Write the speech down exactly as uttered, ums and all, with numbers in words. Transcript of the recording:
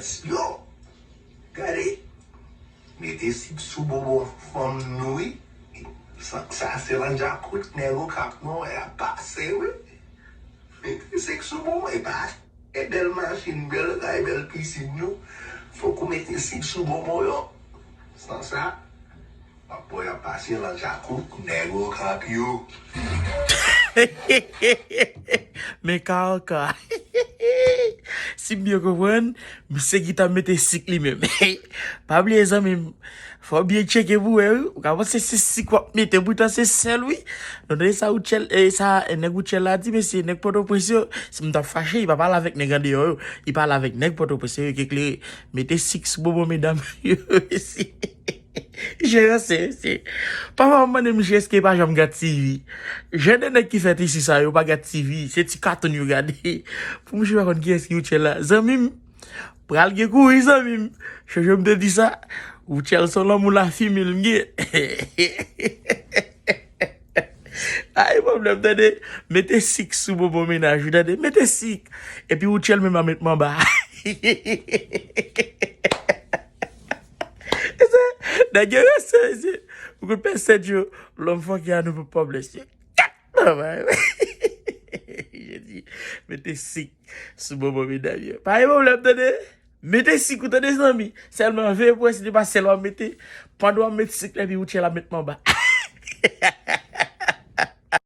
Yo, gade, mete sik sou bonbon fanm nou wi. Sa, sa se lanja kout nèg ou kap non, e ap pase wi. Mete sik sou bonbon, e pa e bèl machin, bèl kay, bèl pisin nou. Fòk ou mete sik sou bonbon yo. San sa, w ap wè y ap pase lanja kout nèg ou kap yo. Men ka anka. Si m byen konprann, misye ki ta mete sik li menm. Pa bliye zanmi m, fò w byen tcheke pou wè wi. Ou ka panse se sik w ap mete, poutan se sèl wi. Nou tande sa Rutshelle, e sa e nèg Rutshelle la di, mesye, nèg Pòtoprens yo, si m t ap fache, li pa pale avèk nèg andeyò yo. Li pale avèk nèg Pòtoprens yo, yo ki eklere. Mete sik sou bonbon medam yo, mesye. Jeran se, se. Papa m mande m si èske pa janm gad T V. Jan de nèg ki fèt isi sa yo pa gad T V. Se ti katoun yo gade. Pou misye pa konn kiyès ki Rutshelle la. Zanmi m, pral gen kouri zanmi m. Chonje m te di sa. Rutshelle se lanmou lafimil m gen. Ay pwoblèm tande. Mete sik sou bonbon mennaj ou tande. Mete sik. Epi Rutshelle menm a met m anba. Nèg yo resè mesye. Ou konn pèsèt yo. Lòm fòk ya nou pou pòblèm se. Kat nan bay. Jezi. Mete sik sou bonbon medam yo. Pa gen pwoblèm tande. Mete sik ou tande zanmi. Sèlman veye pou wè si se pa sèl w ap mete. Pandan w ap met sik la epi Rutshelle ap met m anba.